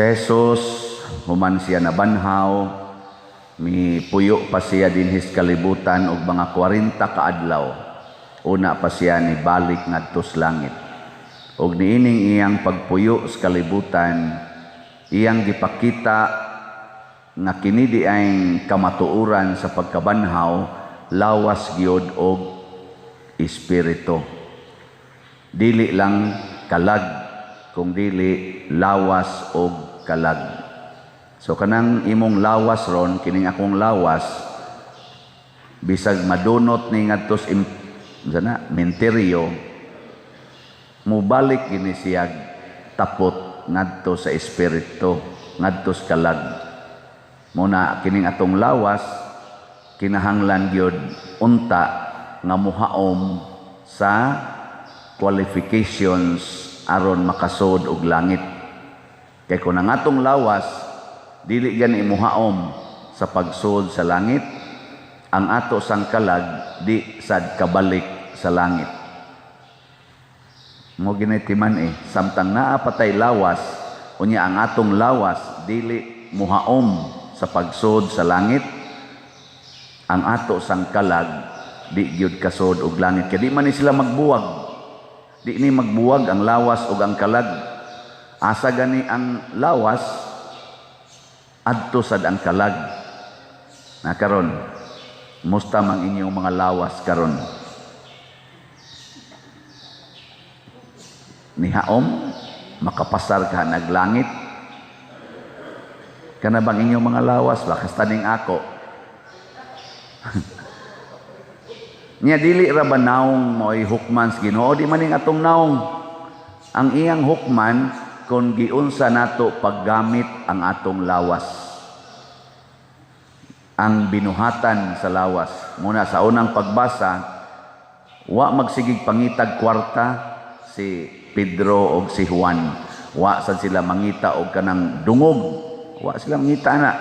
Si Jesus, human siya nabanhaw, mipuyo pa siya dinhis kalibutan og mga 40 ka adlaw. Una pa siya nibalik ngadto sa langit. Og niining iyang pagpuyo sa kalibutan, iyang gipakita nga kini diay kamatuoran sa pagkabanhaw, lawas gyud og espiritu. Dili lang kalag, kung dili lawas og kalag. So kanang imong lawas ron, kining akong lawas, bisag madunot ni ngadto sa sana menteryo, mubalik gini siya tapot ngadto sa espiritu, ngadto sa kalag. Muna kining atong lawas kinahanglan gyud unta nga muhaom sa qualifications aron makasud og langit. Kay kung ang atong lawas dili gani muhaom sa pagsud sa langit, ang ato sang kalag di sad kabalik sa langit. Mo ginitiman eh, samtang naa patay lawas, unya ang atong lawas dili muhaom sa pagsud sa langit, ang ato sang kalag di gyud kasud og langit. Kay di man ni sila magbuwag. Di ni magbuwag ang lawas ug ang kalag. Asa gani ang lawas, adto sad ang kalag. Na karon, musta mang inyong mga lawas karon? Nihaom, makapasar ka naglangit. Kana bang inyong mga lawas ba kastaning ako? Nya dili ra ba naong mo'y hukman sa Ginoo, di man ning atong naong. Ang iyang hukman kung giunsa nato paggamit ang atong lawas. Ang binuhatan sa lawas. Muna sa unang pagbasa, wa magsigig pangitag kwarta si Pedro og si Juan. Wa sad sila mangita og kanang dungog. Wa sila mangita na.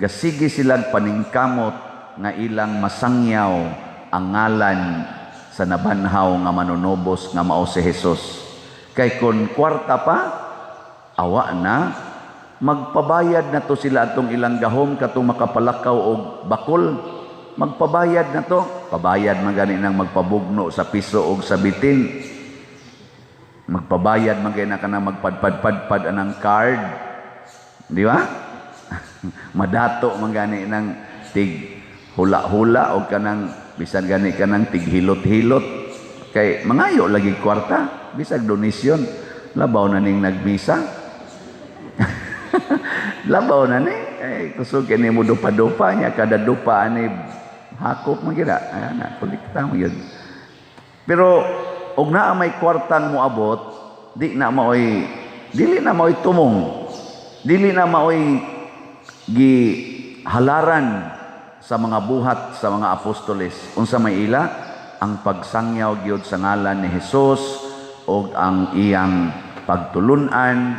Gasigi silang paningkamot nga ilang masangyaw ang ngalan sa nabanhaw nga manunubos nga mao si Jesus. Kay kun kwarta pa, awa na, magpabayad na to sila atong ilang gahom katong makapalakaw og bakol. Magpabayad na to. Pabayad man gani nang magpabugno sa piso og sa bitin. Magpabayad man gani na kanang magpadpadpadpad anang card. Di ba? Madato man gani nang tig hula-hula og kanang bisan gani kanang tighilot-hilot. Kay mangayo lagi kwarta, bisag donasyon, labaw na ning nagmisa. Labaw na ni, eh, kusog kini mo dupa-dupa niya, kada dupa ani hakop man gyud. Ayan na, kolekta mo yun. Pero og naa may kwartang moabot, di na maoy, dili na maoy tumong, dili na maoy gihalaran sa mga buhat sa mga apostoles. Unsa may ila? Ang pagsangyaw gyud sa ngalan ni Hesus og ang iyang pagtulun-an,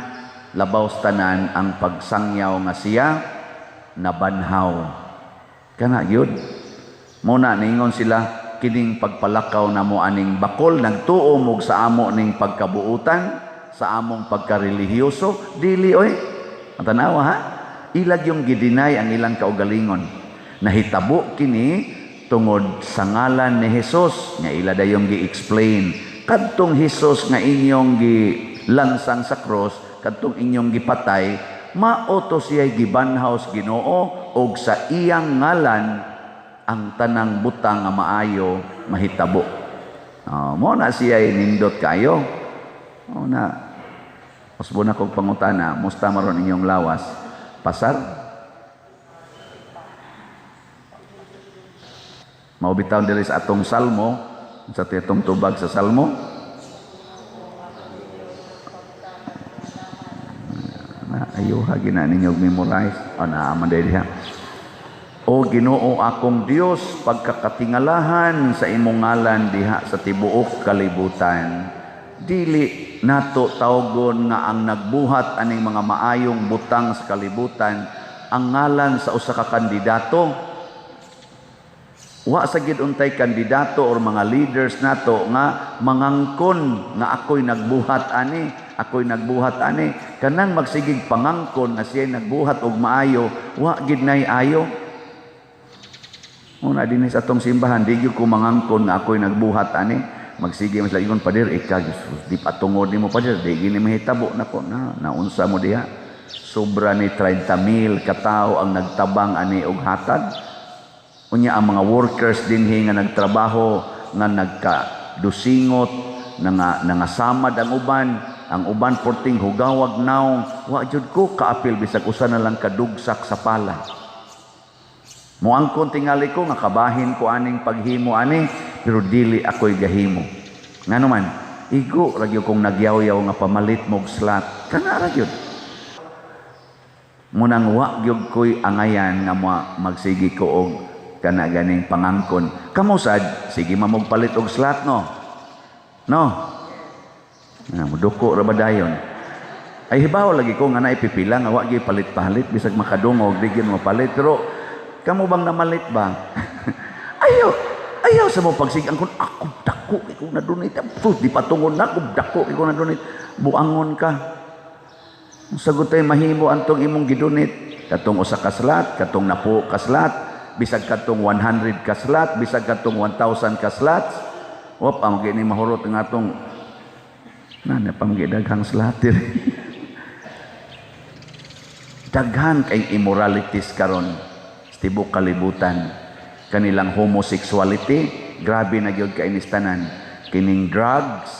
labaw sa tanan ang pagsangyaw nga siya nabanhaw. Kana gyud. Muna ningon sila kining pagpalakaw namo aning bakol, nagtuo mog sa amo ning pagkabuutan, sa among pagkarelihiyoso, dili oy. Ang tanawa ha? Ilag yung gidinay ang ilang kaugalingon. Nahitabo kini tungod sa ngalan ni Hesus nga ila dayong gi-explain. Kadtong Hesus nga inyong gilansang sa cross, kadtong inyong gipatay, mao to siya'y gibanhaw sa Ginoo og sa iyang ngalan ang tanang butang nga maayo mahitabo. Oh, mo na siya'y nindot kayo. Mo na usbo na kog pangutana, musta maron inyong lawas? Pasar? Mao bitaw diri sa atong salmo, sa atong tubag sa salmo. Na ayuha gina ninyo memorize. O naa man diri ha. O Ginoo akong Dios, pagkakatingalahan sa imong ngalan diha sa tibuok kalibutan. Dili nato tawgon nga ang nagbuhat aning mga maayong butang sa kalibutan ang ngalan sa usa ka kandidato. Wa sa gid untay kandidato or mga leaders nato nga mangangkon nga ako'y nagbuhat ani, ako'y nagbuhat ani. Kanang magsigig pangangkon nga siya nagbuhat og maayo, wa gid nay ayo. Una dinhi sa atong simbahan, di gyud ko mangangkon nga ako'y nagbuhat ani. Magsige mas ingon, "Pader, ika di patungod nimo, pader, di gini mahitabo nako." Na naunsa mo diha? Sobra ni 30 mil katao ang nagtabang ani og hatag. Unya ang mga workers dinhi nga nagtrabaho nga nagka dusingot na nga nangasamad ang uban porting hugawag naong, wa jud ko kaapil bisag usa na lang kadugsak sa pala. Moangkon tingali ko nga kabahin ko aning paghimo ani, pero dili ako'y gahimo. Ngano man, igo ra gyud kong nagyaw-yaw nga pamalit mog slot. Kana ra gyud. Munang wa gyud ko'y angayan nga magsigi ko og kana ganing pangangkon. Kamo sad, sige mamog palit og slot, no? No? Na muduko ra ba dayon? Ay, hibaw lagi ko nga naipipila nga wa gyud palit-palit, bisag makadungog di gyud mapalit, pero kamo bang namalit ba? Ayaw, ayaw sa mo pagsigang kun ako dako ko na donate. Di patungod na ako, dako ko na donate. Buangon ka. Sagot tay mahimo antong imong gidonate. Katong usa ka slot, katong napo ka slot, bisag katong 100 ka slot, bisag katong 1,000 ka slots. Wop, ang gini mahurot nga atong na na pamagi daghang slot diri. Daghan kay immoralities karon sa tibok kalibutan. Kanilang homosexuality, grabe na gyud kainis tanan. Kining drugs,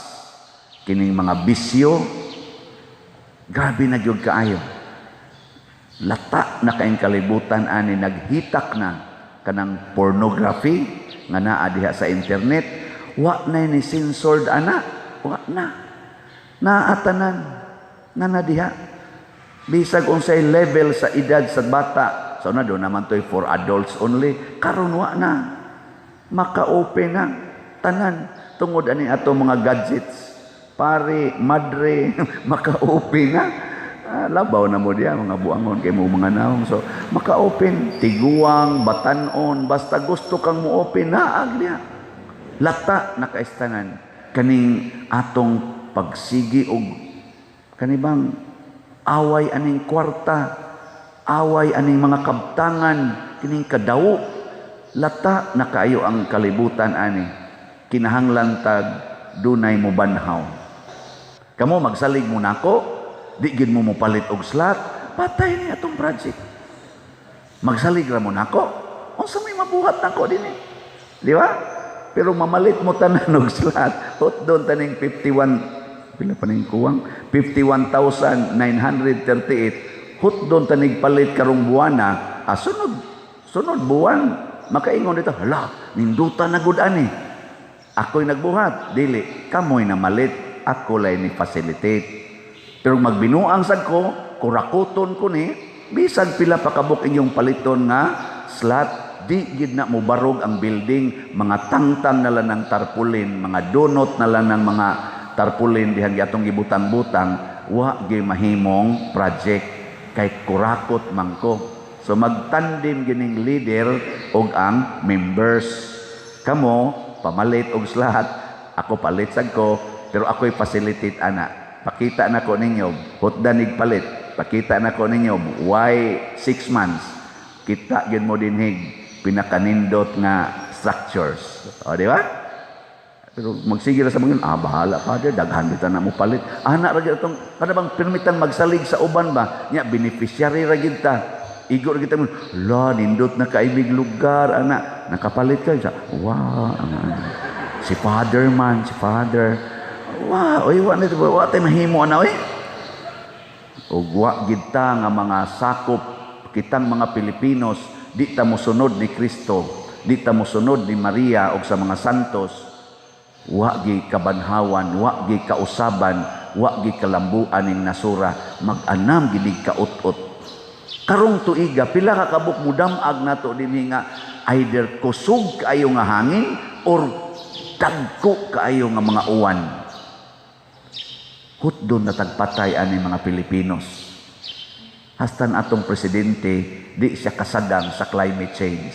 kining mga bisyo, grabe na gyud kaayo. Lata na kaing kalibutan ani, naghitak na kanang pornography nga naa diha sa internet, wa na ni censored ana, wa na. Naatanan na na diha. Bisag unsay level sa edad sa bata, so na do naman to'y for adults only, karon wa na. Maka-open na tanan tungod ani ato mga gadgets. Pare, madre, maka-open na. Ah, labaw na mo diya, mga buangon kay mo mga naong. So, maka-open, tiguang, batanon, basta gusto kang mo-open, naag diya. Lata nakaistanan kaning atong pagsigi og kanibang away aning kwarta, away aning mga kabtangan, kining kadawo, lata na kaayo ang kalibutan ani. Kinahanglan tag dunay mobanhaw. Kamo magsalig mo nako, di gid mo mopalit og slot, patay ni atong project. Magsalig ra mo nako, unsa may mabuhat nako dinhi? Di ba? Pero mamalit mo tanan og slot, hotdon taning 51, pila pa ning kuwang 51,938, hotdon tanig palit karong buwana, ah, sunod sunod buwan makaingon dito, "Hala, ninduta na gud ani." Ako'y nagbuhat, dili kamoy namalit, ako lay ni facilitate. Pero magbinuang sad ko, kurakuton ko ni bisag pila pa kabuk inyong paliton nga slot, di gid na mobarog ang building. Mga tangtang na lang ng tarpaulin, mga donot na lang ng mga tarpaulin dihang atong gibutang-butang, wa gyud mahimong project kay kurakot man ko. So magtandem gining leader og ang members. Kamo pamalit og slot, ako palit sad ko, pero ako'y facilitate ana. Pakita na ko ninyo, hutdan ig palit. Pakita na ko ninyo, why 6 months? Kita gid mo dinhig pinakanindot nga structures. O, di ba? Pero magsige ra sa mga, "Ah, bahala, Father, daghan bitaw na mo palit." Ana ra gyud atong kada bang permitan magsalig sa uban ba? Nya beneficiary ra gyud ta. Igo ra gyud ta mo, "La, nindot na kaibig lugar, ana." Nakapalit ka sa, wow, si Father man, si Father. Wow, oy, wa na wa tay mahimo ana oy. Ug wa gid ta nga mga sakop kitang mga Pilipinos, di ta mosunod ni Kristo, di ta mosunod ni Maria og sa mga santos, wa gi kabanhawan, wa gi kausaban, wa gi kalambuan ning nasura, mag-anam gid kaut-ut. Karong tuiga, pila ka kabuk mudamag nato dinhi nga either kusog kaayo nga hangin or dagko kaayo nga mga uwan. Hutdon na tagpatay ani mga Pilipinos. Hastan atong presidente di siya kasadang sa climate change.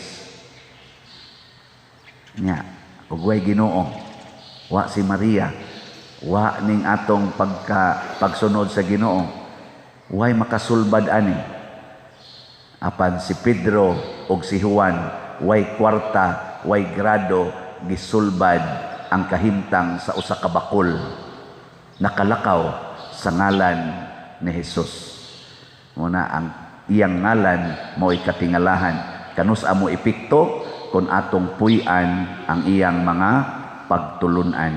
Nya, ug way Ginoo, wa si Maria, wa ning atong pagsunod sa Ginoo, way makasulbad ani. Apan si Pedro ug si Juan, way kwarta, way grado, gisulbad ang kahimtang sa usa ka bakol. Nakalakaw sa ngalan ni Jesus. Muna ang iyang ngalan mo'y katingalahan. Kanus-a mo epekto kung atong puy-an ang iyang mga pagtulunan.